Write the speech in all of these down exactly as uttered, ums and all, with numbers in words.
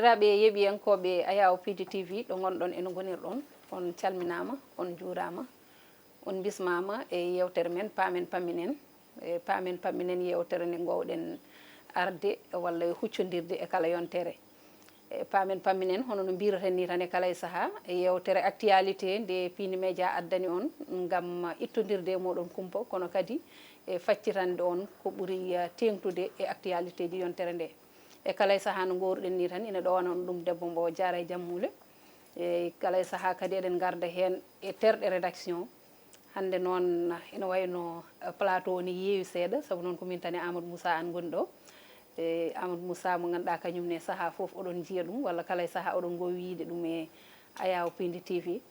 Banndiraaɓe yeeɓiyankooɓe Ayaw P D T V, ɗo ngonɗon e no ngonirɗon, on calminaama, on njuuraama, on mbismaama e yeewtere men Paamen Pamminen. E Paamen Pamminen, yeewtere nde ngoowɗen arde walla huccondirde e kala yontere. E Paamen Pamminen, hono no mbiiraten ni tan e kala e sahaa, e yeewtere actualité nde Piindi Média addani on ngam ittondirde e mooɗon kumpa, kono kadi e faccitande on ko ɓuri, eh, teeŋtude e actualité ji yontere nde. E kala e sahaa no ngooruɗen ni tan, ina ɗowana on ɗum debbo mbo Jaara e Jammuule. E kala e sahaa kadi eɗen ngarda heen e terɗe rédaction. Hannde noon ina wayno, eh, plateau o ne yeewi seeɗa, sabu noon ko min tan e Amadou Moussa Anne ngoni ɗo. E Amadou Moussa mo ngannduɗaa kañum ne sahaa fof oɗon njiya ɗum, walla kala e sahaa oɗon ngoowi yiyde ɗum e Ayaw Piindi T V.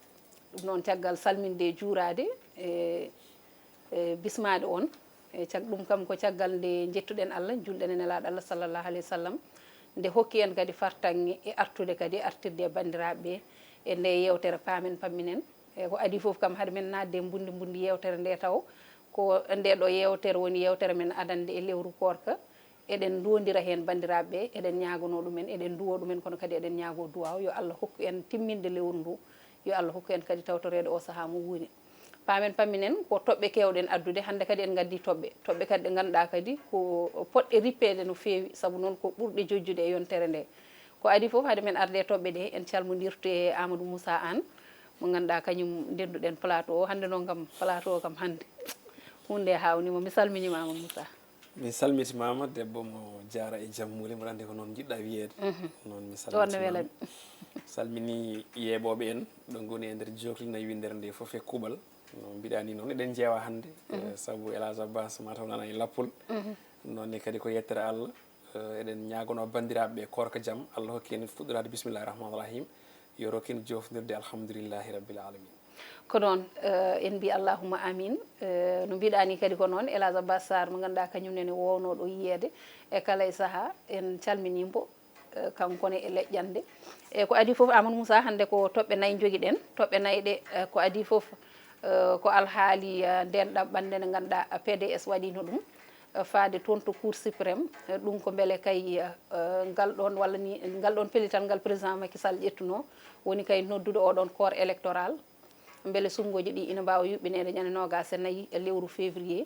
Ɗum noon caggal salminde e juuraade e, e bismaade on. E cag-, ɗum kam ko caggal nde njettuɗen Allah, njuulɗen e Nelaaɗo Allah sallallahu alayhi wa sallam, nde hokki en kadi fartaŋŋe e artude kadi e artirde e banndiraaɓe ɓe e nde yeewtere Paamen Pamminen. E ko adii fof kam, hade men naatde e mbundi mbundi yeewtere nde taw, ko nde ɗo yeewtere woni yeewtere men adannde e lewru koorka. Eɗen nduwondira heen banndiraaɓe ɓe, eɗen ñaagonoo ɗumen, eɗen nduwoo ɗumen, kono kadi eɗen ñaagoo duwaaw yo Allah hokku en timminde lewru ndu, yo Allah hokku en kadi tawtoreede o sahaa mo wuuni. Paamen Pamminen ko toɓɓe keewɗen addude, hannde kadi en nganndii toɓɓe, toɓɓe kadi ɗe ngannduɗaa kadi ko potɗe rippeede no feewi, sabu noon ko ɓurɗe jojjude e yontere nde. Ko adii fof, hade men arde e toɓɓe ɗe, en calmondirtu e Amadou Moussa Anne, mo ngannduɗaa kañum ndennduɗen plateau o. Hannde noon kam, plateau o kam hannde, huunde nde haawniima. Mi salminiima, Amadou Moussa. Mi salmitimaama, debbo mo Jaara e Jammuule, mboɗo anndi ko noon njiɗɗaa wiyeede. Mhm. Noon mi Ɗoon ne salmitimaama. Welani. Salmini yeeɓooɓe en, ɗo ngoni e nder jookli nayi winndere nde fof e kuuɓal. No mbiɗaa ni noon, eɗen njeewa hannde, Mhm. eh, sabu El Hadj Abbas mataw nana e lappol. Mhm. Noon ne kadi ko yettere Allah. Eh, eɗen ñaagonoo banndiraaɓe ɓe koorka jam, Allah hokki en fuɗɗoraade bismillahi rahmaani rahim, yo rokku en joofndirde alhamdulillahi rabbil alamin. Ko noon, eh, en mbi allahumma amin. Eh, no mbiɗaa ni kadi ko noon, El Hadj Abbas Sarr mo ngannduɗaa kañum nene woowno ɗo yiyeede e kala e sahaa, en calminiima mo, eh, kanko ne e leƴƴannde. E ko adii fof, Amadou Moussa, hannde ko toɓɓe nayi njogiɗen, toɓɓe nayi ɗe, eh, ko adii fof, eh, ko alhaali, eh, ndeen ɗaɓɓannde nde ngannduɗaa P D S waɗiino ɗum, eh, faade toon to Cour suprême. Eh, ɗum ko mbele kay, eh, ngal ɗoon walla ni, ngal ɗoon pellital ngal président Macky Sall ƴettunoo, woni kay noddude oo ɗoon corps électoral, mbele suɓngooji ɗi ina mbaawa yuɓɓineede ñande noogaas e nayi e lewru février.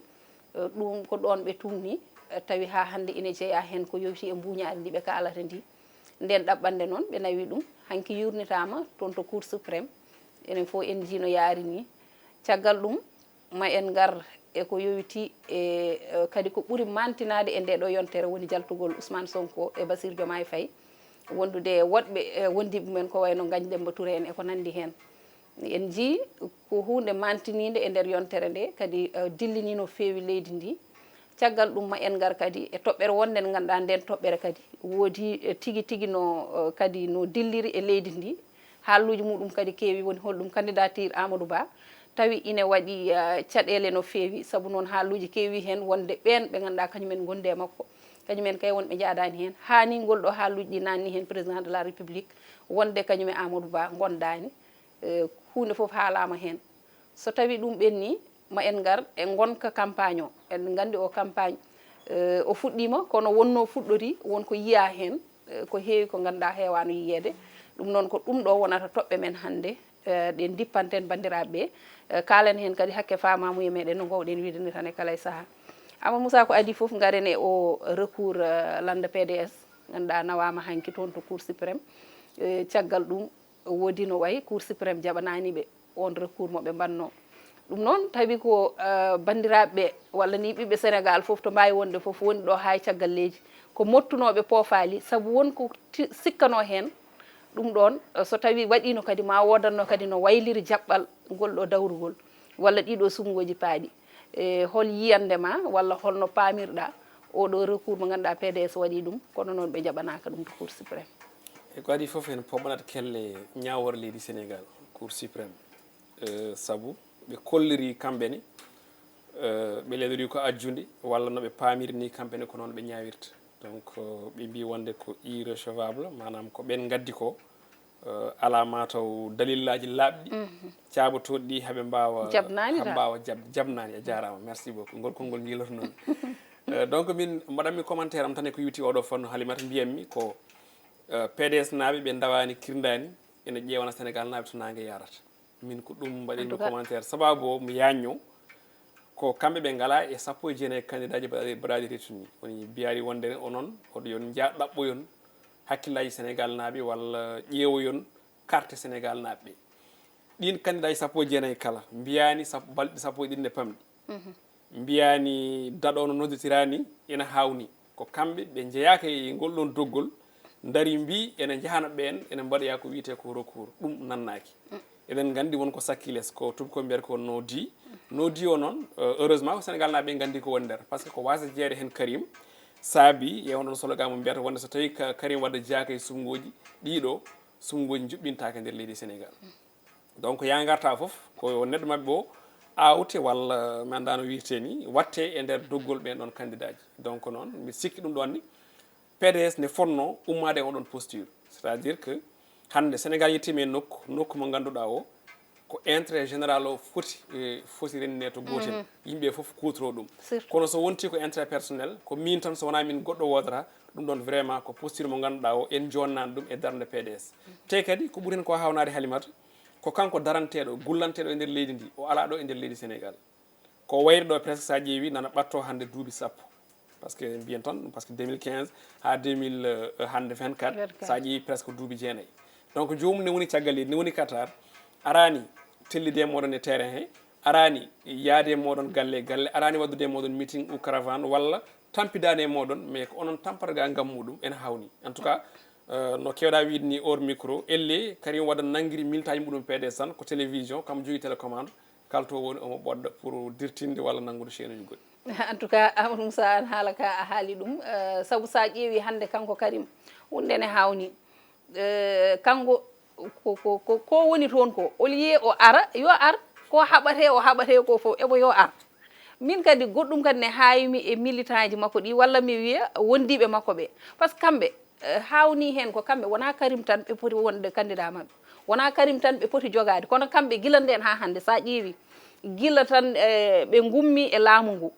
Eh, ɗum ko ɗoon ɓe tuumni, eh, tawi haa hannde ina jeyaa heen ko yowiti e mbuuñaari ndi ɓe kaalata ndi. Ndeen ɗaɓɓannde noon, ɓe nawi ɗum, hanki yuurnitaama toon to Cour suprême. Enen fof en njii no yaari ni. Caggal ɗum, ma en ngar e ko yowiti e, eh, kadi ko ɓuri maantinaade e ndee ɗo yontere woni jaltugol Ousmane Sonko e Bassirou Diomaye Faye, wondude e woɗɓe, eh, wondiiɓe mumen ko wayno Ngagne Demba Touré en e ko nanndi heen. En njii ko huunde maantiniinde e nder yontere nde, kadi, eh, dillinii no feewi leydi ndi. Caggal ɗum, ma en ngar kadi e toɓɓere wonde nde ngannduɗaa ndeen toɓɓere kadi woodi, eh, tigi tigi no, eh, kadi no dilliri e leydi ndi. Haalluuji muɗum kadi keewi, woni holɗum candidature Amadou Ba tawi ina waɗi, eh, caɗeele no feewi, sabu noon haalluuji keewi heen wonde ɓeen ɓe ngannduɗaa kañumen ngondi e makko, kañumen kay wonɓe njaadaani heen. Haa ni ngol ɗo haalluuji ɗi naanni heen président de la République wonde kañum e Amadou Ba ngondaani. Eh, huunde fof haalaama heen. So tawii ɗum ɓennii, ma en ngar e ngonka campagne o. Eɗen nganndi o campagne, eh, o fuɗɗiima, kono wonnoo fuɗɗori, won ko yiyaa heen, eh, ko heewi ko ngannduɗaa heewaano yiyeede. Ɗum noon ko ɗum ɗo wonata toɓɓe men hannde, eh, ɗe ndippanten banndiraaɓe ɓe. Eh, kaalen heen kadi hakke faamaamuye meɗen no ngoowɗen wiide ni tan e kala e sahaa. Amadou Moussa, ko adii fof ngaren e o recours, eh, lannda P D S, ngannduɗaa nawaama hanki toon to Cour suprême. Eh, caggal ɗum, woodi no wayi Cour suprême jaɓanaani ɓe oon recours mo ɓe mbaɗnoo. Ɗum noon tawi ko, eh, banndiraaɓe ɓe walla ni ɓiɓɓe Sénégal fof to mbaawi wonde fof woni ɗo haa e caggal leydi. Ko mottunooɓe poofaali, sabu won ko ti-, sikkanoo heen. Ɗum ɗoon, eh, so tawii waɗiino kadi ma woodanno kadi no wayliri jaɓɓal ngol ɗo dawrugol walla ɗii ɗo suɓngooji paaɗi. E hol yiyannde ma walla holno paamirɗaa oo ɗo recours mo ngannduɗaa P D S waɗii ɗum, kono noon ɓe njaɓanaaka ɗum to Cour suprême? E ko adii fof, en pooɓanat kelle ñaawoore leydi Sénégal, Cour suprême. Eh, sabu ɓe kolliri kamɓe ne, eh, ɓe lelorii ko ajjunde, walla no ɓe paamiri ni kamɓe ne, ko noon ɓe ñaawirta. Donc, eh, ɓe mbii wonde ko irrecevable, maanaam ko ɓeen ngaddi ko, eh, alaa mataw dalillaaji laaɓɗi, Mhm. caabotooɗi ɗi haɓe mbaawa, Jaɓnaani haɓe ta. mbaawa jaɓ-, jaɓnaani. A jaaraama, merci beaucoup. Ngol konngol njiiloto noon. Eh, donc, min mbaɗanmi commentaire am tan e ko yowiti oɗo fannu, Halimata, mbiyatmi ko Eh, P D S naaɓe ɓe ndawaani kirndaani, ene ƴeewana Senegal naaɓe to naange yaarata. Min ko ɗum mbaɗen mi commentaire. Sababu o mi yañño, ko kamɓe ɓe ngala e sappo e jeenayi candidat ji mbaɗaɗi, mbaɗaɗi retenu. Woni mbiyaɗi wonde onon, hoɗo yon njaa ɗaɓɓoyon hakkillaaji Senegal naaɓe walla ƴeewoyon carte Senegal naaɓe. Ɗin candidat ji sappo e jeenayi kala, mbiyaani sap-, balɗe sappo e ɗiɗi ne pamɗi. Mbiyaani daɗo no nodditirani ina hawni. Ko kamɓe ɓe njeyaaka e ngol ɗon doggol, ndari mbi ene njahana ɓeen, ene mbaɗoya ko wiyetee ko recours. Ɗum nannaaki. Eɗen nganndi won ko sakki les, ko tubakoɓe mbiyata ko no di. No di o noon, eh, heureusement ko Senegal naaɓe nganndi ko woni nder. Par ce que ko waasa jeyeede heen Karim, saabi e on ɗon slogan mo mbiyata wonde so tawi ka-, Karim Wade jeyaaka e suɓngooji ɗiɗo, suɓngooji njuɓɓintaake nder leydi Senegal. Donc ya ngarta fof ko neɗɗo maɓɓe o awte walla mi anndaa no wiyetee ni, watte e nder doggol ɓeen ɗon candidat ji. Donc noon mbiɗa sikki ɗum ɗon ni P D S ne fotno ummaade e oɗon posture. C'est-à-dire que hannde Senegal yettiima e nokku, nokku mo ngannduɗaa o ko intérêt général o foti, eh, foti renndinee to gootel. Yimɓe fof kuutoro ɗum. Surtout. Kono so wonti ko intérêt personnel, ko min tan, so wonaa min, goɗɗo woodata, ɗum ɗon vraiment ko posture mo ngannduɗaa o en jonnani ɗum e darnde P D S. Te kadi ko ɓuri heen ko hawnaade Halimata, ko kanko daranteeɗo, gullanteeɗo e nder leydi ndi, o alaa ɗo e nder leydi Senegal. Ko wayri ɗo presque so a ƴeewi nana ɓatto hannde duuɓi sappo. Par ce que mbiyen tan, par ce que deux mille quinze haa deux mille, euh, hannde vingt-quatre, so a ƴeewi presque duuɓi jeenayi. Donc joomum ne woni caggal leydi, ne woni Qatar, araani tellide e mooɗon e terrain he, araani yaade e mooɗon galle e galle, araani waɗdude e mooɗon meeting ou caravane walla tampidaani e mooɗon, mais ko onon tampata ga ngam muɗum, ene hawni. En tout cas, euh, no keewɗaa wiyde ni hors micro, elle Karim Wade nanngiri militaaji muɗum P D S tan, ko télévision, kam jogii télécommande, kala to woni omo ɓoɗɗa pour dirtinde walla nanngude chaîne uji goɗɗi. En tout cas, Amadou Moussa, an haala ka a haali ɗum, euh, sabu so a ƴeewi hannde kanko Karim, huunde ne hawni. Eh, kanko ko, ko, ko, ko woni toon ko, au lieu o ara, yo ar, ko haɓatee, o haɓatee ko fof, ebo yo ar. Min kadi goɗɗum kadi ne haawi mi e militant ji makko ɗi, walla mi wiya wondiiɓe makko ɓe. Par ce que kamɓe, eh, haawnii heen ko kamɓe, wonaa Karim tan ɓe poti wonde candidat maɓɓe. Wonaa Karim tan ɓe poti jogaade, kono kamɓe gila ndeen haa hannde, so a ƴeewi, gila tan, eh, ɓe ngummi e laamu ngu.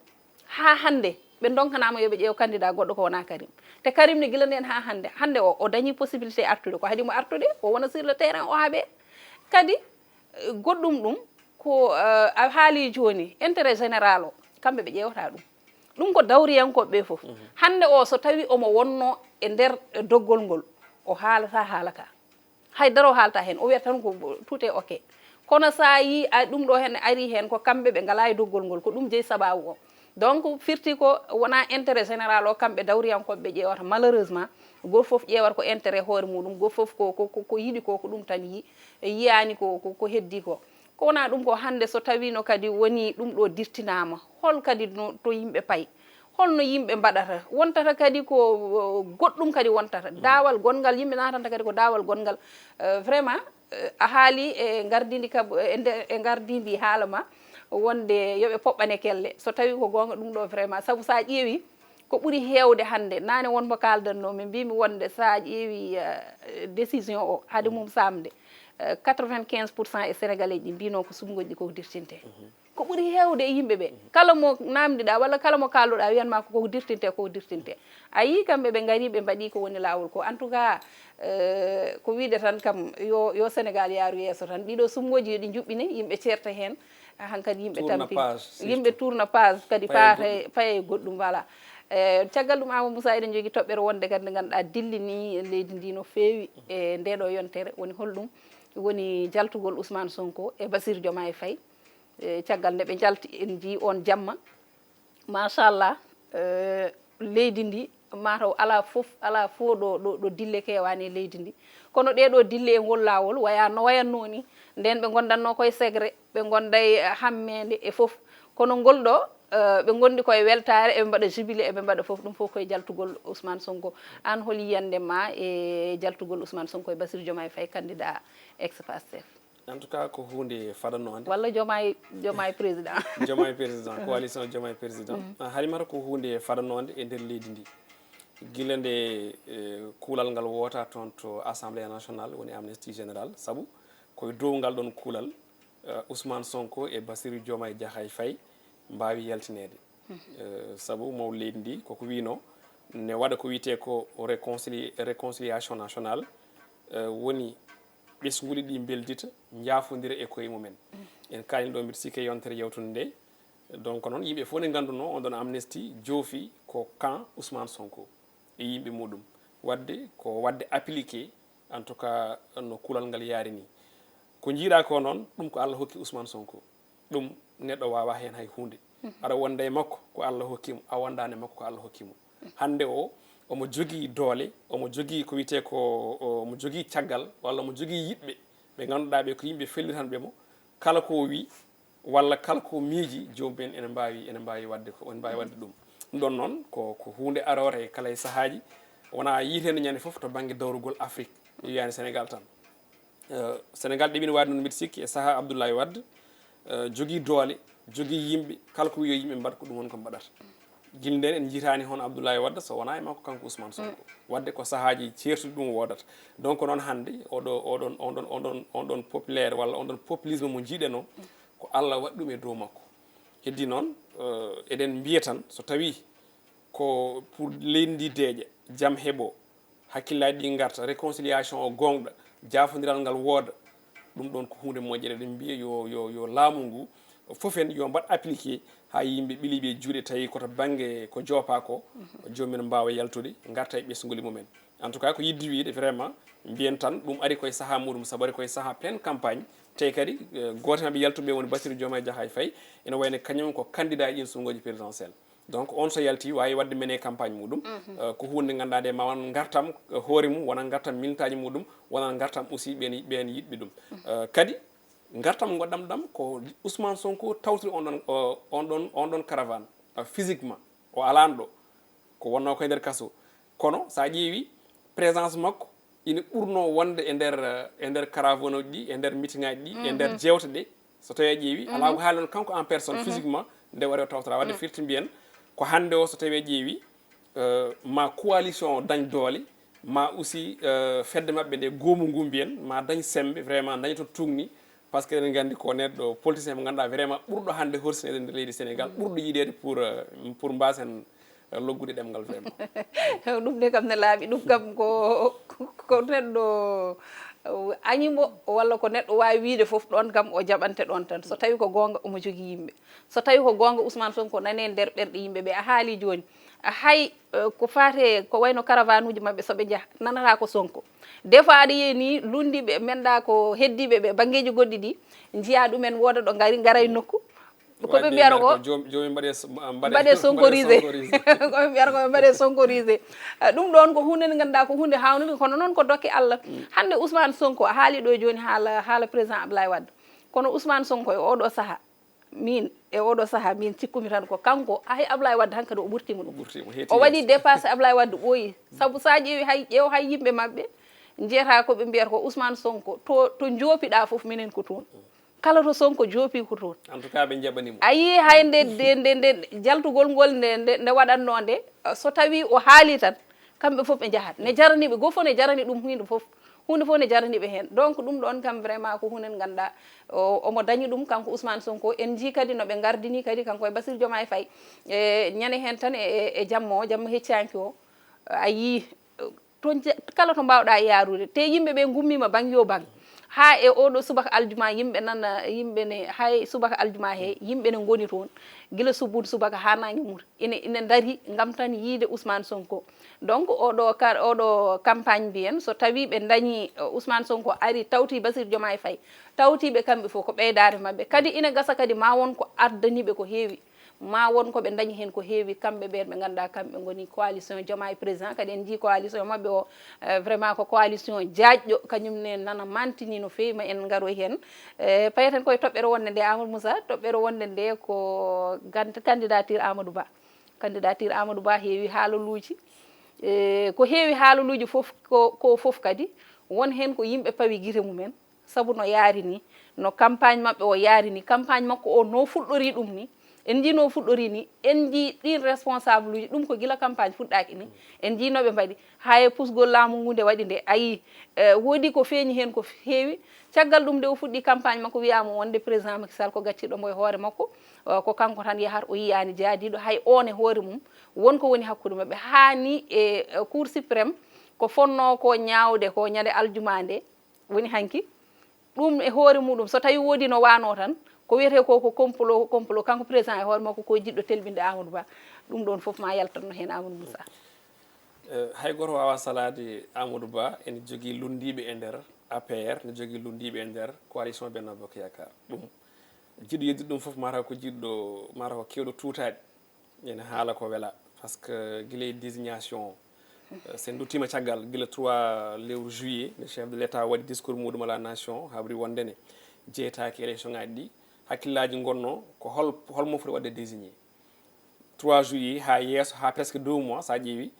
Haa hannde, ɓe ndonkanaama yo ɓe ƴeew candidat goɗɗo ko wonaa Karim. Te Karim ne gila ndeen haa hannde. Hannde o, o dañii possibilité artude. Ko haɗi mo artude, o wona sur le terrain, o haaɓee. Kadi, eh, goɗɗum ɗum, ko, eh, a haali jooni, intérêt général o, kamɓe ɓe ƴeewata ɗum. Ɗum ko dawriyankooɓe ɓe fof. Hannde o, so tawi omo wonno e nder, eh, doggol ngol, o haalata haala ka. Hay dara o haalta heen, o wiyata tan ko tout est ok. Kono so a yii a ɗum ɗo heen ari heen, ko kamɓe ɓe ngalaa e doggol ngol, ko ɗum jeyi sabaabu o. Donc firti ko wonaa intérêt général o kamɓe dawriyankooɓe ɓe ƴeewata. Malheureusement, gooto fof ƴeewata ko intérêt hoore muɗum, gooto fof ko, ko, ko, ko yiɗi ko, ko ɗum tan yii, yiyaani ko, ko, ko heddii ko. Ko wonaa ɗum ko hannde so tawiino kadi wonii ɗum ɗo dirtinaama, hol kadi no to yimɓe payi? Holno yimɓe mbaɗata? Wontata kadi ko, uh, goɗɗum kadi wontata. Daawal gonngal, yimɓe naatanta kadi ko daawal gonngal. Uh, vraiment, uh, a haali e ngardiindi kab-, e nde-, e ngardiindi haala ma wonde yo ɓe poɓɓane kelle. So tawi ko goonga ɗum ɗo vraiment, sabu so a ƴeewi ko ɓuri heewde hannde, naane won mo kaaldanno, min mbimi wonde so a ƴeewi, uh, décision o, hade mum samde, uh, quatre-vingt-quinze pour cent e Sénégalais ɗi mbino ko suɓngooji ɗi koko dirtinte. Ko ɓuri heewde e yimɓe ɓe, kala mo naamndiɗaa walla kala mo kaalduɗaa, wiyan ma ko koko dirtinte, koko dirtinte. A yii kamɓe ɓe ngari, ɓe mbaɗi ko woni laawol ko. En tout cas, euh, ko wiide tan kam, yo, yo Sénégal yaaru yeeso tan. Ɗiɗo suɓngooji yo ɗi njuɓɓine, yimɓe ceerta heen. Hankadi yimɓe tampi. Yimɓe tourna page, kadi paye goɗɗum, voilà. Eh, caggal ɗum, Amadou Moussa, eɗen njogii toɓɓere wonde kadi nde ngannduɗaa dilli ni leydi ndi no feewi e nde ɗo yontere. Woni holɗum? Woni jaltugol Ousmane Sonko e Bassirou Diomaye Faye. E caggal nde ɓe njalti, en njii on jamma. Machallah, eh, leydi ndi, mataw alaa fof, alaa fof ɗo, ɗo, ɗo dille keewaani e leydi ndi. Kono ɗee ɗo dille e ngol laawol, waya no wayatnoo ni, ndeen ɓe ngondatnoo koye segre, ɓe ngonday, eh, hammeende e fof. Kono ngol ɗo, eh, ɓe ngondi koye weltaare, eɓe mbaɗa jubile, eɓe mbaɗa fof, ɗum fof koye jaltugol Ousmane Sonko. Aan hol yiyannde ma e jaltugol Ousmane Sonko e Bassirou Diomaye Faye, candidat ex-Pastef? En tout cas, ko huunde fadanoonde. Walla Diomaye, Diomaye président. Diomaye président, coalition Diomaye président. Ah, Halimata, ko huunde fadanoonde e nder leydi ndi. Gila nde, eh, kuulal ngal woota toon to Assemblée nationale, woni Amnesty Général, sabu ko e dow ngal ɗon kuulal, eh, Ousmane Sonko e Bassirou Diomaye Diakhar Faye mbaawi yaltineede. Eh, sabu mawɗo leydi ndi koko wiino, Ne waɗa ko wiyetee ko réconcili-, réconciliation nationale, eh, woni ɓesnguuli ɗi mbeldita, njaafondira e koye mumen. En kaalii ɗo, mbiɗa sikki, e yontere yawtunde nde. Donc, noon, yimɓe fof ne nganndunoo on ɗon amnistie joofi ko camp Ousmane Sonko e yimɓe muɗum. Waɗde ko waɗde appliqué, en tout cas, no kuulal ngal yaari ni. Ko njiiɗaa ko noon, ɗum ko Allah hokki Ousmane Sonko. Ɗum neɗɗo waawaa heen hay huunde. Aɗa wonda e makko ko Allah hokki mo, a wondaani e makko ko Allah hokki mo. Hannde o, omo jogii doole, omo jogii ko wiyetee ko, omo jogii caggal, walla omo jogii yiɗɓe, ɓe ngannduɗaa ɓe ko yimɓe fellitanɓe mo. Kala ko o wii, walla kala ko miiji, joomum en ene mbaawi, ene mbaawi waɗde ko, ene mbaawi waɗde ɗum. Ɗum ɗoon noon ko, ko huunde aroore e kala e sahaaji. Wonaa yiiteede ñande fof to bannge dawrugol Afrik, yiyaani Senegaal tan. Eh, Senegaal ɗeɓi no waɗde noon, mbiɗa sikki, e sahaa Abdoulaye Wade, eh, jogii doole, jogii yimɓe, kala ko wii yo yimɓe mbaɗ, ko ɗum woni ko mbaɗata. Gila ndeen en njiitaani hono Abdoulaye Wade so wonaa e makko kanko Ousmane Sonko. Waɗde ko sahaaji ceertuɗi ɗum woodata. Donc, noon hannde, oɗo, oɗon, on ɗon, on ɗon, on ɗon populaire walla on ɗon populisme mo njiiɗenoo, ko Allah waɗi ɗum e dow makko. Heddii noon, eh, eɗen mbiya tan, so tawii ko pour leydi ndi deeƴa, jam heɓoo, hakkillaaji ɗi ngarta, réconciliation o goongɗa, jaafondiral ngal wooda, ɗum ɗoon ko huunde moƴƴere. Eɗen mbiya yo, yo, yo laamu ngu fof en yo mbaɗ appliqué haa yimɓe ɓiliiɓe e juuɗe, tawi ko to bannge ko joopaa ko, joomum en mbaawa yaltude, ngarta e ɓesnguuli mumen. En tout cas, ko yiɗde wiyde vraiment, mbiyen tan, ɗum ari koye sahaa muɗum, sabu ari koye sahaa pleine campagne. Te kadi, eh, gooto e maɓɓe yaltuɓe woni Bassirou Diomaye Diakhar Faye, ene wayno kañum ko candidat e ɗiin suɓngooji présidentielle. Donc, on so yalti, waawi waɗde mené campagne muɗum. Eh, ko huunde nde ngannduɗaa nde ma won ngartam, eh, hoore mum, wona ngartam militaaji muɗum, wona ngartam aussi ɓeen, ɓeen yiɗɓe ɗum. Eh, kadi, ngartam ngoɗɗam ɗam ko Ousmane Sonko tawtori on ɗon, o, on ɗon, on ɗon caravane, eh, physiquement, o alaano ɗo. Ko wonnoo ko e nder kaso. Kono, so a ƴeewi présence makko, ina ɓurnoo wonde e nder, eh, e nder caravane uji ɗi, e nder meeting aji ɗi, e nder jeewte ɗe. So tawii a ƴeewi, alaa ko haali noon kanko en personne, physiquement, nde waɗi o tawtoraa. Waɗde firti mbiyen, ko hannde o, so tawii a ƴeewi, eh, ma coalition o dañ doole, ma aussi, eh, fedde maɓɓe nde goomu ngu mbiyen, ma dañ semmbe, vraiment daña toon tuugni, parce que eɗen nganndi ko neɗɗo politicien mo ngannduɗaa vraiment ɓurɗo hannde horsineede nder leydi Sénégal, ɓurɗo yiɗeede pour, eh, pour mbaasen, eh, loggude ɗemngal vraiment. Ɗum de kam ne laaɓi, ɗum kam ko, ko neɗɗo, eh, añi mo, walla ko neɗɗo waawi wiyde fof, ɗoon kam o jaɓante ɗoon tan. So tawii ko goonga, omo jogii yimɓe. So tawii ko goonga, Ousmane Sonko nani e nder ɓerɗe yimɓe ɓe. A haalii jooni. A hay, eh, ko faati e ko wayno caravane uji maɓɓe, so ɓe njaha, nanata ko Sonko. Des fois aɗa yiya ni lunndiiɓe, menɗa ko heddiiɓe ɓe banngeeji goɗɗi ɗi, njiya ɗumen wooda ɗo ngari, ngara e nokku. Ko ɓe mbiyata ko, joom-, joomi mbaɗe s-, mba-, mbaɗe, mbaɗe sonkorisé. Sonkorisé. Ko ɓe mbiyata ko ɓe mbaɗe sonkorisé. Eh, ɗum ɗoon ko huunde nde ngannduɗaa ko huunde haawnde, kono noon ko dokke Allah. Hannde Ousmane Sonko, a haali ɗo jooni haala, haala président Abdoulaye Wade. Kono Ousmane Sonko e oɗo saha, min, e oɗo saha, min cikkumi tan ko kanko, hay Abdoulaye Wade hankadi o ɓurti mo ɗum. O ɓurti mo, heeti o waɗi yeeso. Dépassé Abdoulaye Wade ɓooyi. Sabu so a ƴeewi hay, ƴeew hay yimɓe maɓɓe, njiyata ko ɓe mbiyata ko Ousmane Sonko, to, to njoopiɗaa fof, minen ko toon. Kala to Sonko joopi ko toon. En tout cas, ɓe njaɓani mo. A yii hay nde, nde, nde, nde jaltugol ngol nde, nde, nde waɗatnoo nde, so tawii o haalii tan, kamɓe fof ɓe njahat. Ne jarani ɓe, goo fof ne jarani ɗum huunde fof. Huunde fof ne jarani ɓe heen. Donc, ɗum ɗoon kam vraiment ko huunde nde ngannduɗaa, o, omo dañi ɗum kanko Ousmane Sonko. En njii kadi no ɓe ngardini kadi kanko e Bassirou Diomaye Faye. E, ñande heen tan e, e, e jamma o, jamma heccaanki o, a yii, toon je-, kala to mbaawɗaa yaarude. Te yimɓe ɓe ngummiima baŋ yo baŋ. Haa e oɗo subaka aljuma, yimɓe nana, yimɓe ne, hay subaka aljuma he, yimɓe ne ngoni toon. Gila subbude subaka haa naange muta. Ine, ine ndari ngam tan yiide Ousmane Sonko. Donc, oɗo ka-, oɗo campagne mbiyen, so tawii ɓe ndañi, eh, Ousmane Sonko ari, tawti Bassirou Diomaye Faye, tawti ɓe kamɓe fof ko ɓeydaare maɓɓe. Kadi ine gasa kadi ma won ko ardani ɓe ko heewi. Ma won ko ɓe ndañi heen ko heewi, kamɓe ɓeen ɓe ngannduɗaa kamɓe ngoni coalition Diomaye Président. Kadi en njii coalition maɓɓe o, eh, vraiment ko coalition jaajɗo, kañum ne nana mantini no feewi, ma en ngaroy heen. Eh, payeten koye toɓɓere wonde nde, Amadou Moussa, toɓɓere wonde nde ko gant-, candidature Amadou Ba. Candidature Amadou Ba heewi haalaluuji. Eh, ko heewi haalaluuji fof, ko, ko fof kadi, won heen ko yimɓe pawi gite mumen. Sabu no yaari ni, no campagne maɓɓe o yaari ni, campagne makko o no fuɗɗori ɗum ni, En njii no fuɗɗori ni, en njii ɗin responsable uji, ɗum ko gila campagne fuɗɗaaki ni, en njii no ɓe mbaɗi. Haa e pusgol laamu ngu nde waɗi nde, a yii, eh, woodi ko feeñi heen ko heewi. Caggal ɗum nde o fuɗɗi campagne makko, wiyaama wonde président Macky Sall ko gacciɗo mo e hoore makko, eh, ko kanko tan yahata, o yiyaani jaadiiɗo, hay oon e hoore mum, won ko woni hakkunde maɓɓe. Haa ni e, eh, Cour suprême, ko fonnoo ko ñaawde ko ñande aljuma nde, woni hanki, ɗum e hoore muɗum, so tawi woodi no waano tan, ko wiyetee ko, ko complot, ko complot, kanko président e hoore makko ko jiɗɗo telɓinde Amadou Ba. Ɗum ɗon fof ma yaltanno heen Amadou Moussa. Eh, hay gooto waawaa salaade Amadou Ba ene jogii lunndiiɓe e nder A P R, ene jogii lunndiiɓe e nder coalition Benno Bokk Yaakaar. Ɗum, jiɗɗo yeddude ɗum fof, mataw ko jiɗɗo, mataw ko keewɗo tuutaade. Ene haala ko wela, par ce que gila e désignation o, eh, so en duttiima caggal, gila trois lewru juillet, nde chef de l'État waɗi discours muɗum à la nation, habri wonde ne jeytaaki élection ŋaaji ɗi, hakkillaaji ngonnoo ko hol, hol mo foti waɗde désigné. Trois juillet haa yeeso, haa presque deux mois, so a ƴeewi,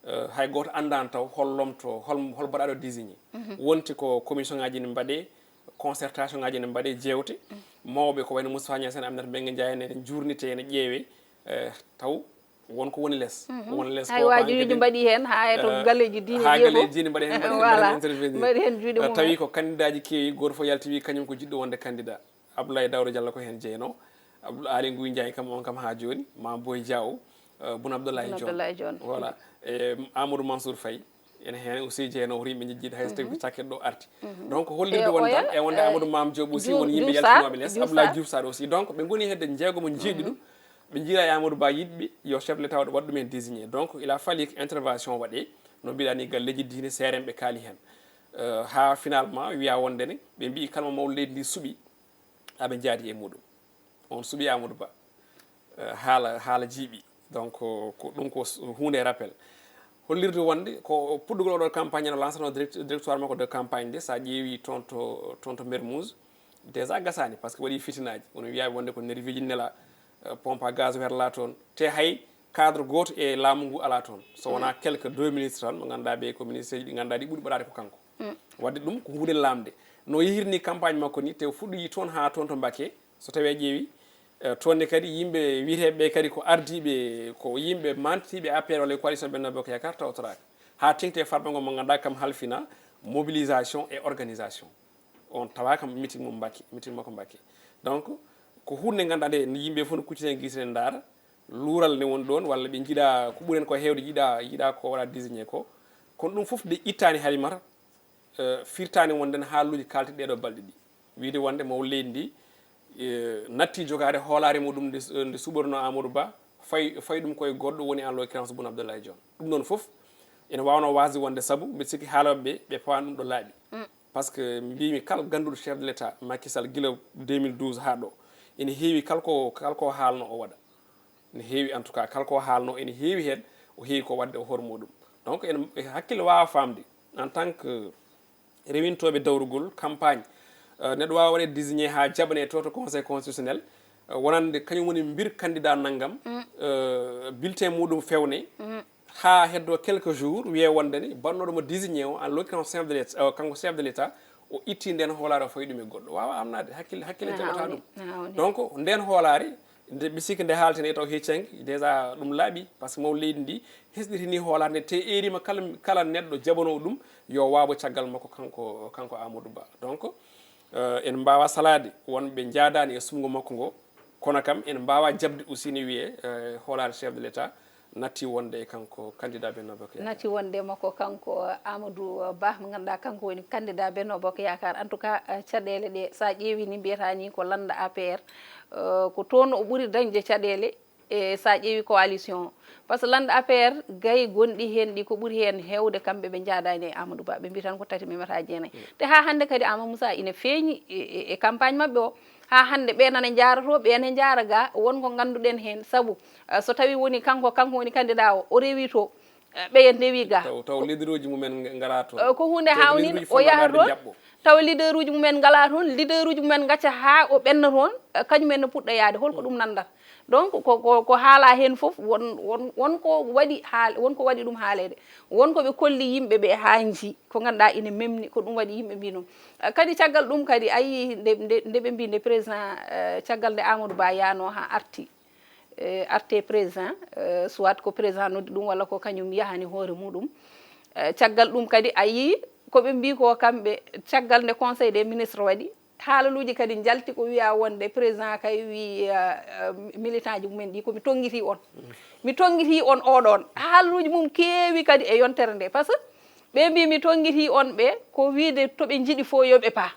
eh, hay gooto anndaano taw hol lomto, hol, hol baɗaaɗo désigné. Wonti ko commission ŋaaji ne mbaɗee, concertation ŋaaji ne mbaɗee, jeewte. Mawɓe ko wayno Moustapha Niasse en, Aminata Mbengue Ndiaye en, ene njuurnitee, ene ƴeewee, eh, taw won ko woni les. Won les Hay ko waajuuji mbaɗi heen, haa e to eh, galleeji diine haa ɗi e galleeji fof. Diine mbaɗi heen, mbaɗi heen, Voilà. Mbaɗi heen intervenir. Mbaɗi heen juuɗe Eh, mum tawi en. Ko candidat ji keewi, gooto fof yalti wi kañum ko jiɗɗo wonde candidat. Abdoulaye Daouda Diallo ko heen jeyanoo, Abdoul Aly Ngouille Ndiaye kam, on kam haa jooni, Mame Boye Diao, eh, Boun Abdallah Boun Dionne. Abdallah Dionne. Voilà. E Amadou Mansour Faye ene heen aussi jeyanoo, o yimɓe njejjiiɗo hay so tawi ko cakketo ɗo arti. Donc E hollirde won oya, tan, e wonde eh, Amadou Mame Diop aussi Diouf, won yimɓe Diouf yaltinooɓe Sarr, les, Diouf Abdoulaye Sarr. Diouf Sarr aussi. Donc ɓe ngoni hedde jeegomo jeeɗiɗo, ɓe njiiraa e Amadou Ba yiɗɓe yo chef de l'État waɗ, waɗ ɗum heen désigné. Donc il a fallu que intervention waɗee, no mbiɗa ni, galleeji diine, seerenɓe kaali heen. Eh, haa finalement wiya wonde ne ɓe mbiyi kala mo maw leydi ndi suɓi, aɓe njaadi e muɗum. On suɓi Amadou Ba. Eh, haala, haala jiiɓi. Donc ko, ko ɗum ko s-, huunde e rappel. Hollirde wonde ko puɗɗugol oɗo campagne no lancano direct-, directoire makko de campagne nde, so a ƴeewi toon to, toon to Mermoz, déjà gasaani, par ce que waɗi fitinaaji. Woni wiyaɓe wonde ko nerveuji nela, eh, pompe à gaz werla toon. Te hay cadre gooto e laamu ngu alaa toon. So wonaa quelques deux ministres tan, mo ngannduɗaa ɓe ko ministre ji ɗi ngannduɗaa ɗi ɓuri baɗaade ko kanko. Waɗde ɗum ko huunde lamnde. No yehirni campagne makko ni, te o fuɗɗoyi toon haa toon to Mbacké, so tawi a ƴeewi, eh, toon ne kadi yimɓe wiyeteeɓe ɓe kadi ko ardiiɓe, ko yimɓe mantitiiɓe A P R walla e coalition Benno Bokk Yaakaar tawtoraaka. Haa teŋti e Farba Ngom mo ngannduɗaa kam halfina mobilisation et organisation. On tawaaka meeting mum Mbacké, meeting makko Mbacké. Donc ko huunde nde ngannduɗaa nde yimɓe fof no kucciti heen gite ne ndaara, luural ne woni ɗoon, walla ɓe njiɗa ko ɓuri heen ko heewde, yiɗa, yiɗa ko waɗa désigné ko. Kono ɗum fof nde ittaani Halimata, eh, firtaani wonde ne haaluuji kaalti ɗeeɗo balɗe ɗi. Wiyde wonde maw leydi ndi, eh, natti jogaade hoolaare muɗum nde, nde suɓorno Amadou Ba, fay, fay ɗum koye goɗɗo woni en l'occurrence Boun Abdallah Dionne. Ɗum ɗoon fof ene waawno waasde wonde sabu mbiɗa sikki haalooɓe ɓe, ɓe pawaani ɗum ɗo laaɓi. Par ce que mbiymi kala gannduɗo chef de l'État Macky Sall gila deux mille douze haa ɗo, ene heewi kala ko, kala ko haalno o waɗa. Ne heewi, en tout cas, kala ko haalno ene heewi heen, o heewi ko waɗde o hoore muɗum. Donc en, e hakkille waawa faamde, en tant que rewintooɓe dawrugol campagne, eh, neɗɗo waawa waɗde désigné haa jaɓanee to, to conseil constitutionnel, eh, wonande kañum woni mbir candidat nanngam, eh, bulletin muɗum feewne, haa heddoo quelques jours, wiyee wonde ni baɗnooɗo mo désigné o, en l'occurrence chef de l'État, eh, kanko chef de l'État, o itti ndeen hoolaare, o fawi ɗum e goɗɗo. Waawa amnaade, hakkille, hakkille jaɓataa ɗum. Donc ndeen hoolaare, nde, mi sikki nde haaltene taw heccanki, déjà ɗum laaɓi, par ce que maw leydi ndi hesɗitini hoolaare nde, te eeriima kala, kala neɗɗo jaɓanoowo ɗum, yo waabo caggal makko kanko, kanko Amadou Ba. Donc, eh, en mbaawa salaade wonɓe njaadaani e suɓngo makko ngo, kono kam en mbaawa jaɓde aussi ne wiyee, eh, hoolaare chef de l'État natti wonde e kanko candidat Benno Bokk Yaakaar. Natti wonde makko kanko Amadou Ba, mo ngannduɗaa kanko woni candidat Benno Bokk Yaakaar. En tout cas, eh, caɗeele ɗe, so a ƴeewi ni, mbiyata ni ko lannda A P R, eh, ko toon o ɓuri dañde caɗeele, e so a ƴeewi coalition o. Par ce que lannda A P R, gay gonɗi heen ɗi, ko ɓuri heen heewde kamɓe ɓe njaadaani e Amadou Ba, ɓe mbiyi tan ko tati memata jeenayi. Te haa hannde kadi Amadou Moussa ina feeñi e, e, e campagne maɓɓe o. Haa hannde ɓeen ene njaara to, ɓeen ene njaara ga, won ko ngannduɗen heen. Sabu, eh, so tawi woni kanko, kanko woni candidat o, o rewi to, eh, ɓeya ndewi ga. Taw, taw leader uji mumen ng-, ngara toon. Eh, ko huunde hawnin, o yaha toon, tawa leader uji mumen ngala toon, leader uji mumen ngacca haa o ɓenna toon, eh, kañum en no puɗɗa yaade. Holko ɗum nanndata? Donc ko, ko, ko haala heen fof, won, won, won ko waɗi haal-, won ko waɗi ɗum haaleede, won ko ɓe kolli yimɓe ɓe haa njii, ko ngannduɗaa ina memni, ko ɗum waɗi yimɓe mbii noon. Eh, kadi caggal ɗum kadi, a yii nde, nde, nde ɓe mbii nde président, eh, caggal nde Amadou Ba yaanoo haa arti, e arte président, eh, soit ko président noddi ɗum walla ko kañum yahani hoore muɗum. Eh, caggal ɗum kadi a yii ko ɓe mbii ko kamɓe, caggal nde conseil des ministres waɗi, haalaluuji kadi njalti ko wiya wonde président kay wi, eh, eh, militant ji mumen ɗi ko mi tonngiti on. Mi tonngiti on oɗon. Haalaluuji mum keewi kadi e yontere nde, par ce que ɓe mbii mi tonngiti on ɓe ko wiide to ɓe njiɗi fof yo ɓe paa.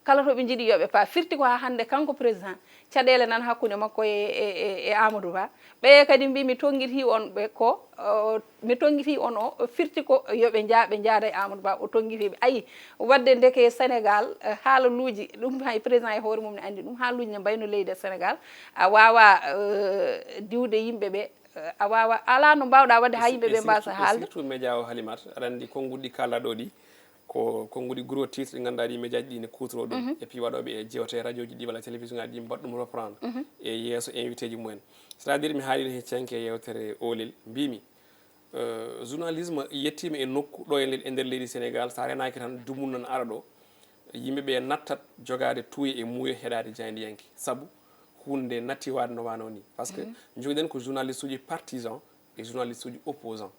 Kala to ɓe njiɗi yo ɓe paa. Firti ko haa hannde kanko président, caɗeele nan hakkunde makko e, e, e, e Amadou Ba. Ɓeye kadi mbii mi tonngiti on ɓe ko, o, mi tonngiti on o, firti ko yo ɓe njaa, ɓe njaada e Amadou Ba, o tonngiti ɓe. Ayi, waɗde ndeke Sénégal, eh, haalaluuji, ɗum hay président e hoore mum ne anndi ɗum, haalaluuji ne mbayno leydi e Sénégal, a waawa, eh, diwde yimɓe ɓe, eh, a waawa, alaa no mbaawɗa waɗde haa yimɓe ɓe mbasa haalde. Surtout média o Halimata, aɗa anndi konnguɗi ɗi kaalɗa ɗo ɗi, ko konnguɗi gros titre ɗi ngannduɗaa ɗi médiaji ɗi ne kuutoroo ɗum. Et puis waɗooɓe e jewte e radioji ɗi walla télévision ngaji ɗi mbaɗa ɗum reprendre e yeeso invité ji mumen. C'est-à-dire mi haalino he cenke e yewtere olel, mbimi, euh, journalisme yettima e nokku ɗo e nder, e nder leydi Sénégal, sa renaki tan dumunna ne ara ɗo, yimɓe ɓe nattat jogade tuuye e muuyo heɗade jaayndiyanke, sabu hunde nde natti waade no wano ni. Par ce que jogiɗen ko journaliste uji partisan e journaliste uji opposant.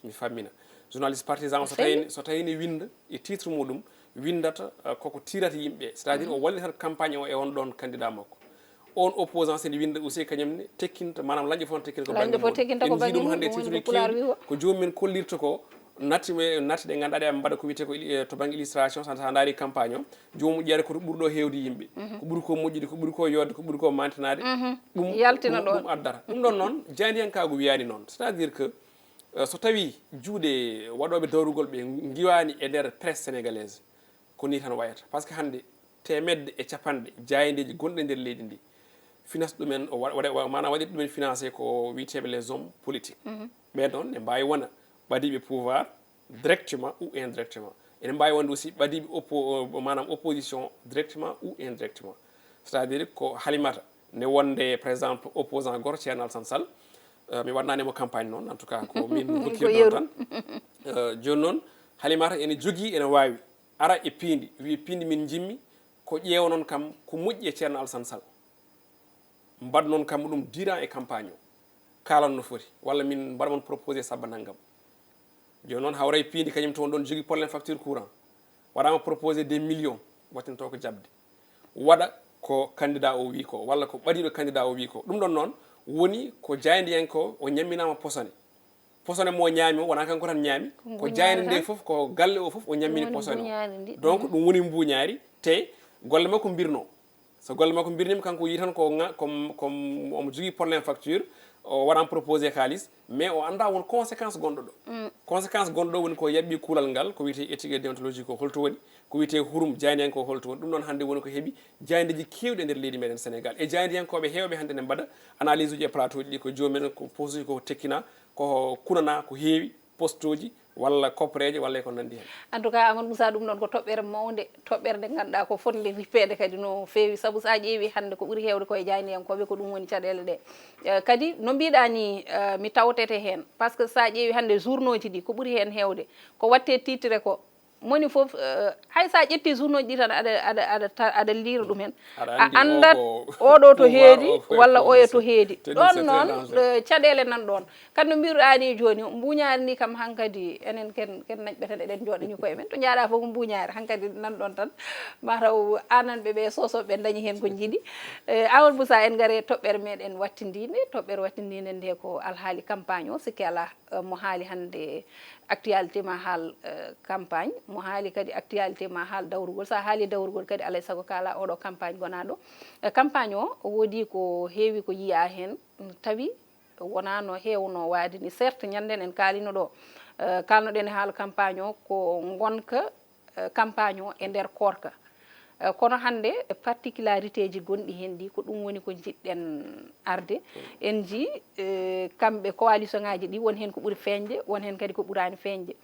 Mi fammina. Journaliste partisan o so tawi, so tawi ne winda e titre muɗum, windata, uh, koko tirata yimɓe, c'est-à-dire o wallitat campagne o e on ɗon candidat makko. On opposant sene winda aussi kañum ne tekkinta, maanaam lañƴo fof tekkinta ko bannge mum. Tekkinta ko bannge mum, hannde titre keewɗi ko joomum en kollirta ko, natti me, natti ɗe ngannduɗaa ɗe mbaɗa ko wiyetee ko il-, eh, to bannge illustration, sa, sa ndaari campagne o, joomum ƴeewata ko to ɓuri ɗo heewde yimɓe, ko ɓuri ko moƴƴude, ko ɓuri ko yooɗde, ko ɓuri ko mantinaade. Ɗum, yaltina ɗum, ɗon. Ɗum addata. Ɗum ɗon noon, jaayndiyankaagu wiyaani noon. C'est-à-dire que, eh, so tawii juuɗe waɗooɓe dawrugol ɓe ngiwaani e nder presse sénégalaise, ko nii tan wayata. Par ce que hannde teemedde e capanɗe jaayndeeji gonɗe nder leydi ndi, finance ɗumen o wa-, waɗa, wa-, maanaam waɗi ɗumen financé ko wiyeteeɓe les hommes politiques. Ɓeen noon ne mbaawi wona ɓadiiɓe pouvoir directement ou indirectement. Ene mbaawi wonde aussi ɓadiiɓe oppo-, maanaam opposition directement ou indirectement. C'est-à-dire ko Halimata ne wonde, par exemple, opposant goto, Thierno Alassane Sall, euh, mi waɗnaani mo campagne noon, en tout cas, ko min hokkiri ɗon tan. Euh, jooni noon, Halimata ene jogii, ene waawi ara e piindi, wiya piindi min njimmi, ko ƴeewanon kam ko moƴƴi e Thierno Alassane Sall. Mbaɗnon kam ɗum durant e campagne o. Kaalan no foti, walla min mbaɗa mon proposé sabba nanngam. Jooni noon hawray piindi kañum toon ɗon jogii problème facture courant. Waɗaama proposé des millions, waɗtinto ko jaɓde. Waɗa ko candidat o wii ko, walla ko ɓadiiɗo candidat o wii ko. Ɗum ɗon noon woni ko jaayndiyanke o, o ñamminaama posone. Posone mo ñaami o, wonaa kanko tan ñaami. Ko jaaynde nde fof, ko galle o fof, o ñammini posone o. Donc, ɗum woni mbuuñaari, te golle makko mbirno. So golle makko mbirniima, kanko yii tan ko nga-, ko, ko omo jogii problème facture, o waɗan proposé kaalis, mais o anndaa won conséquence gonɗo ɗo. Conséquence gonɗo ɗo woni ko yaɓɓi kuulal ngal, ko wiyetee éthique et déontologie ko holto woni, ko wiyetee hurum jaayndiyanke ko holto woni. Ɗum noon hannde woni ko heɓi jaayndeeji keewɗi e nder leydi meɗen Sénégal. E jaayndiyankooɓe heewɓe hannde ne mbaɗa analyse uji e plateau ji ɗi, ko joomum en ko poste uji ko tekkina, ko kunana, ko heewi, poste uji, walla koppareeje, walla e ko nanndi heen. En tout cas, Amadou Moussa, ɗum ɗon ko toɓɓere mawnde, toɓɓere nde ngannduɗaa ko fotnde rippeede kadi no feewi, sabu so a ƴeewi hannde ko ɓuri heewde ko e jaayndiyankooɓe, ko ɗum woni caɗeele ɗe. Eh, kadi no mbiɗa ni, eh, mi tawtete heen, par ce que so a ƴeewi hannde journaux ji ɗi, ko ɓuri heen heewde, ko watte titre ko, moni fof, eh, hay so a ƴetti journaux ji ɗi tan, aɗa, aɗa, aɗa ta-, aɗa liira ɗum heen. Aɗa a anndi anndat o ko oɗo to pouvoir heedi o fof walla oya to heedi. Te ɗum ɗon c'est très noon, dangereux. Eh, caɗeele nan ɗon. Kadi no mbiruɗaa ni jooni, mbuuñaari ndi kam hankadi enen ken, ken nañɓe tan eɗen njooɗani koye men. To njaaɗaa fof ko mbuuñaari, hankadi nan ɗon tan. Mataw aananɓe ɓe, soosooɓe ɓe ndañi heen ko njiɗi. Eh, Amadou Moussa, en ngare toɓɓere meɗen wattindinde. Toɓɓere wattindinde nde ko alhaali campagne o, sikke alaa, eh, mo haali hannde actualité ma haal, eh, campagne, mo haali kadi actualité ma haal dawrugol. So a haali dawrugol kadi, alay sago kaala oɗo campagne gonaaɗo. Eh, campagne o, woodi ko heewi ko yiyaa heen, mm, tawi wonaa no heewno waade ni. Certes, ñannden en kaalino ɗo, eh, kaalnoɗen e haala campagne o, ko ngonka, eh, campagne o e nder koorka. Eh, kono hannde, particularité ji gonɗi heen ɗi, ko ɗum woni ko njiɗɗen arde. En njii, eh, kamɓe coalition ngaaji ɗi, won heen ko ɓuri feeñde, won heen kadi ko ɓuraani feeñde.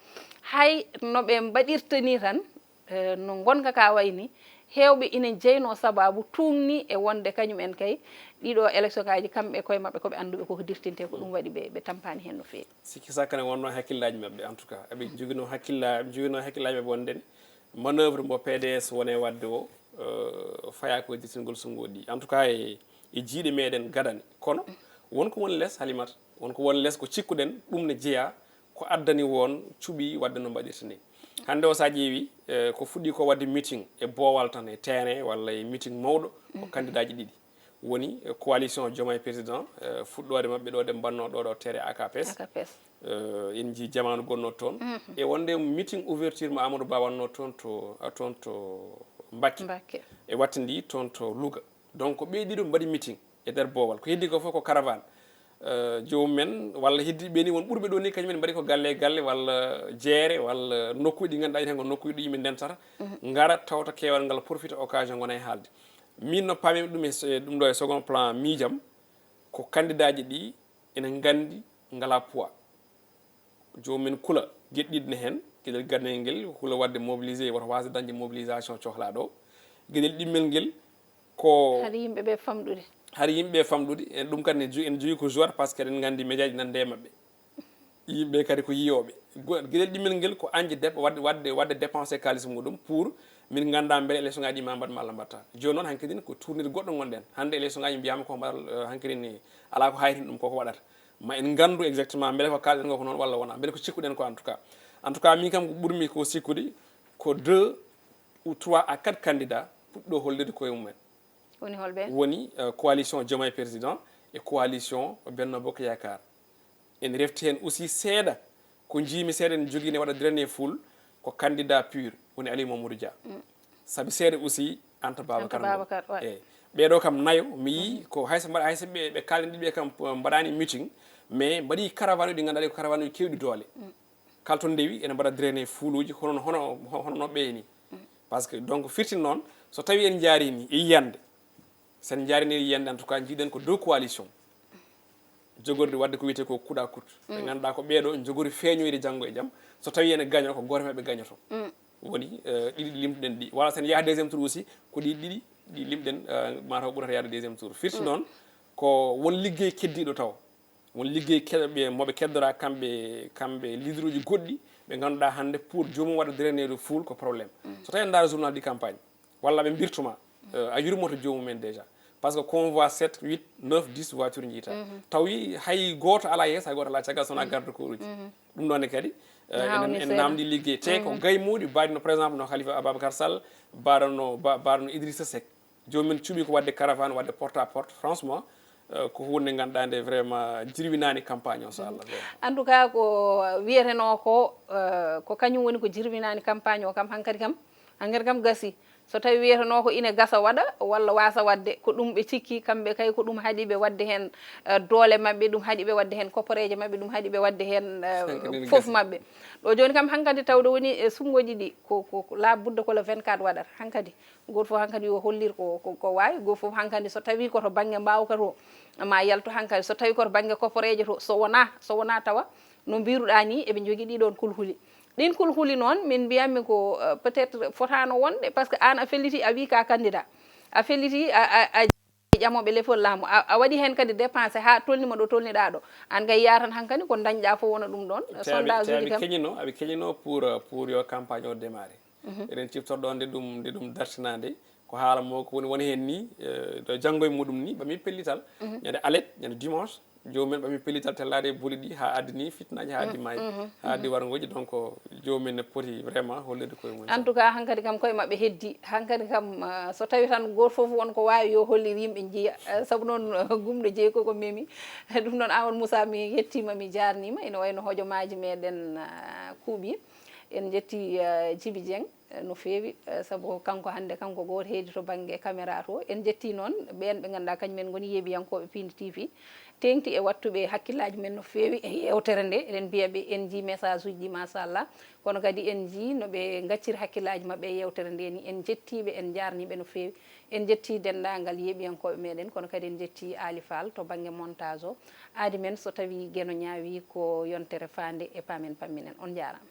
Hay no ɓe mbaɗirta ni tan, eh, no ngonka ka wayi ni, heewɓe ina jeynoo sabaabu tuugni e wonde kañum en kay, ɗiɗo élection ngaaji, kamɓe e koye maɓɓe ko ɓe annduɓe koko dirtintee, ko ɗum waɗi ɓe, ɓe tampaani heen no feewi. Sikki sakka ne wonnoo e hakkillaaji maɓɓe, en tout cas. Eɓe njoginoo hakkilla-, njoginoo hakkillaaji maɓɓe wonde ne manœuvre mo P D S woni e waɗde o, eh, fayaa ko e dirtingol sunngo ɗi. En tout cas, e, e jiyɗe meɗen gadane. Kono Won ko woni les, Halimata, won ko woni les ko cikkuɗen, ɗum ne jeyaa ko addani won cuɓi waɗde no mbaɗirta ni. Hannde o, so a ƴeewi, eh, ko fuɗɗi ko waɗde meeting e boowal tan e terrain walla e meeting mawɗo, ko kandidaaji ɗiɗi. Woni, eh, coalition Diomaye Président, eh, fuɗɗoode maɓɓe ɗo ɗe mbanno ɗo, ɗo terrain A K P S. A K P S. Eh, en njii jamaanu gonnoo toon. E wonde meeting ouverture mo Amadou Ba wannoo toon to, toon to Mbacké. Mbacké. E wattindi toon to Louga. Donc, ko ɓee ɗiɗo mbaɗi meeting e nder boowal. Ko heddi ko fof ko caravane. Eh, joomum en walla heddiiɓe ni, won ɓurɓe ɗo ni, kañum en mbaɗi ko galle e galle walla jeere walla nokkuuji ɗi ngannduɗaa heen ko nokkuuji ɗi yimɓe ndentata. Ngara tawta keewal ngal profita occasion ngona e haalde. Min no paamimi ɗum e so-, e ɗum ɗo e second plan miijam, ko kandidaaji ɗi ene nganndi ngalaa poids. Joomum en kula geɗe ɗiɗi ne heen, geɗel ganndal ngel, hula waɗde mobilisé, wota waasde dañde mobilisation cohlaaɗo. Geɗel ɗimmel ngel ko hari yimɓe ɓe famɗude. Hari yimɓe ɓe famɗude. En ɗum kadi ne ju-, en jogi ko joueur, parce que eɗen nganndi médiaji nande e maɓɓe. Yimɓe kadi ko yiyooɓe. Go-, geɗel ɗimmel ngel ko añde dep-, waɗde, waɗde, waɗde dépensé kaalis muɗum pour min ngannda mbele élection ngaji ma mbaɗ ma walla mbaɗta. Jooni noon hankadi ko tournir goɗɗo ngonɗen. Hannde élection ngaji mbiyaama ko mbaɗal, eh, hankadi ni alaa ko hayrina ɗum koko waɗata. Ma en nganndu exactement mbele ko kaalɗen ko, ko noon walla wonaa. Mbele ko cikkuɗen ko en tout cas. En tout cas, min kam ko ɓurmi ko sikkude ko deux ou trois à quatre candidats puɗɗo hollirde koye mumen. Woni holɓe? Woni, eh, coalition Diomaye Président e coalition Benno Bokk Yaakaar. En refti heen aussi seeɗa, ko njiimi seeɗa ene jogii ne waɗa drainer full, ko candidat pur, woni Aliou Mamadou Dia. Sabi seeɗa aussi Anta Babacar Ngom. Babacar, ouais. Eyi. Ɓeeɗo kam nayo, mi yii ko hay so mbaɗa, hay so ɓe, ɓe kaalni ɗiɗi ɓe kam, eh, mbaɗaani meeting, mais mbaɗi caravane uji ɗi ngannduɗaa ko caravane uji keewɗi doole. Kala to ndewi ene mbaɗa drainer fuuluuji hono, hono, hono no ɓeya ni. Parce que donc firti noon, so tawi en njaari ni e yiyande, sen njaari ni e yiyande, en tout cas, njiiɗen ko deux coalition jogorɗi waɗde ko wiyetee ko coude à coude. Ɓe ngannduɗaa ko ɓeeɗo njogori feeñoyde janngo e jam. So tawi ene gaño, ko gooto maɓɓe gañoto. Woni, eh, ɗiɗi ɗi limtuɗen ɗi. Walla sen yaha deuxième tour aussi, ko ɗi ɗiɗi ɗi limɗen, eh, mataw ɓurata yaade deuxième tour. Firti noon, ko won liggey keddiiɗo taw. Won liggey keɗoɓe, mo ɓe keddora kamɓe, kamɓe leaderuji goɗɗi, ɓe ngannduɗaa hannde pour joomum waɗa drainer full ko problème. So tawi en ndaara journal de campagne, walla ɓe mbirtuma, eh, a yurmoto joomum en déjà. Parce que convoi sept, huit, neuf, dix voiture njiita. Tawi hay gooto alaa yeeso, hay gooto alaa caggal, so wonaa garde corps uji. Ɗum ɗon ne kadi, eh, en, en namdi liggey. Te ko gaymuuji, mbaɗi no, par exemple, no Khalifa Ababacar Sall, mbaɗa no, ba-, mbaɗa no Idrissa Seck. Joomum en cuɓi ko waɗde caravane, waɗde porte à porte. Franchement, eh, ko huunde nde ngannduɗaa nde vraiment jirwinaani campagne o, so Allah jaɓi. En tout cas, ko wiyetenoo ko, eh, ko kañum woni ko jirwinaani campagne o kam, hankadi kam, hankadi kam gasi. So tawi wiyetenoo ko ine gasa waɗa walla waasa waɗde, ko ɗum ɓe cikki kamɓe kay, ko ɗum haɗi ɓe waɗde heen, eh, doole maɓɓe, ɗum haɗi ɓe waɗde heen kopporeeje maɓɓe, ɗum haɗi ɓe waɗde heen, eh, fof maɓɓe. Ɗo jooni kam hankadi tawde woni e suɓngooji ɗi, ko, ko, ko la budda ko le vingt-quatre waɗata hankadi. Gooto fof hankadi yo hollir ko, ko, ko waawi. Gooto fof hankadi so tawii ko to bannge mbaawka to, ma yaltu hankadi. So tawii ko to bannge koporeeje to, so wonaa, so wonaa tawa no mbiiruɗaa nii, eɓe njogii ɗii ɗoon kulhuli. Ɗiin kulhuli noon, min mbiyanmi ko, eh, peut-être fotaano wonde, parce que aan a fellitii, a wii ka candidat. A fellitii, a, a, a ƴamooɓe lefol laamu. A, a waɗi heen kadi dépensé haa tolnima ɗo tolniɗaa ɗo. Aan kay yaha tan hankadi ko ndañɗaa fof wona ɗum ɗoon. Te aɓe, sondage te uji aɓe kam keñino, aɓe keñino pour, euh, pour yo campagne o démarré. Eɗen ciftora ɗoon nde ɗum, nde ɗum dartinaa nde, ko haala mo ko woni, woni heen ni, eh, ɗo janngo e muɗum ni, ɓami pellital. Ñande alet, ñande dimanche, joomum en ɓami pellital tellaade e boli ɗi, haa addi ni fitnaaji, haa addi maayi, haa addi warngooji. Donc, joomum en ne poti vraiment hollirde koye mum. En tout cas, hankadi kam koye maɓɓe heddi. Hankadi kam, ah, so tawi tan gooto fof won ko waawi yo hollir yimɓe njiya. Eh, sabu noon, gumɗo jeyi koko memi. Ɗum noon, Amadou Moussa, mi yettiima, mi jaarniima. Ina wayno hojomaaji meɗen, ah, kuuɓi. En njetti, ah, Djiby Dieng. Eh, no feewi, eh, sabu kanko hannde, kanko gooto heedi to bannge caméra to. En njettii noon ɓeen ɓe ngannduɗaa kañum en ngoni yeeɓiyankooɓe Piindi T V, teeŋti e waɗtuɓe hakkillaaji men no feewi e yeewtere nde. Eɗen mbiya ɓe en njii message uji ɗi, machallah. Kono kadi en njii no ɓe ngacciri hakkillaaji maɓɓe e yeewtere nde ni. En njettii ɓe, en njaarnii ɓe no feewi. En njettii denndaangal yeeɓiyankooɓe meɗen, kono kadi en njettii Aly Fall to bannge montage o. Aadi men, so tawii Geno ñaawii, ko yontere faande e Paamen Pamminen. On njaaraama.